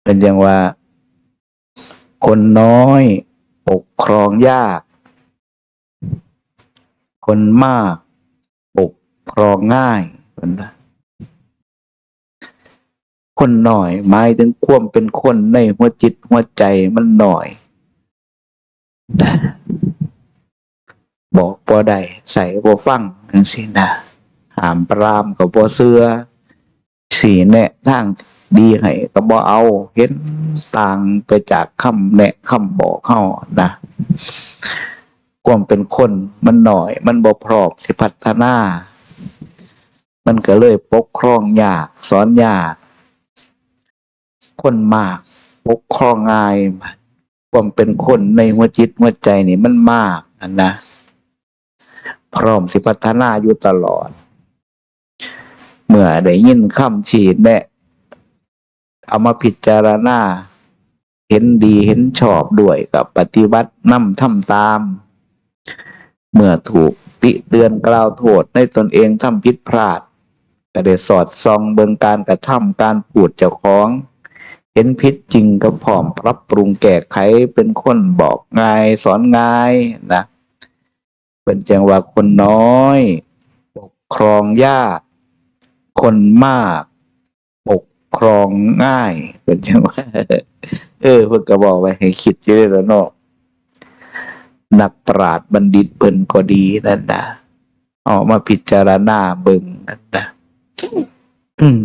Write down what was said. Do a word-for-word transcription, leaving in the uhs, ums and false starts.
เป็นจังว่า คนน้อยปกครองยาก คนมากปกครองง่าย เพิ่นว่า คนน้อยหมายถึงความเป็นคนในหัวจิตหัวใจมันน้อยนะ บอกบ่ได้ ใส่บ่ฟังจังซี้นะ ห้ามปรามก็บ่เชื่อ ซี้แนะทางดีให้ก็บ่เอา เห็นต่างไปจากคำแนะคำบอกเฮานะ ความเป็นคนมันน้อย มันบ่พร้อมสิพัฒนา มันก็เลยปกครองยาก สอนยาก คนมากปกครองง่าย ความเป็นคนในหัวจิตหัวใจนี่มันมากนั่นนะ พร้อมสิพัฒนาอยู่ตลอด เมื่อได้ยินคำชี้แนะ เอามาพิจารณา เห็นดีเห็นชอบด้วยก็ปฏิบัตินำทำตาม เมื่อถูกติเตือนกล่าวโทษในตนเองทำผิดพลาด ก็ได้สอดส่องเบิ่งการกระทำการพูดเจ้าของ เห็นผิดจริงก็พร้อมปรับปรุงแก้ไข เป็นคนบอกง่ายสอนง่ายนะ เพิ่นจังว่าคนน้อยปกครองยาก คนมากปกครองง่าย เพิ่นจังว่า เออ เพิ่นก็บอกไว้ให้คิดอยู่เด้อเนาะ นักปราชญ์บัณฑิตเพิ่นก็ดีนั่นนะ เอามาพิจารณาเบิ่งนั่นนะ อืม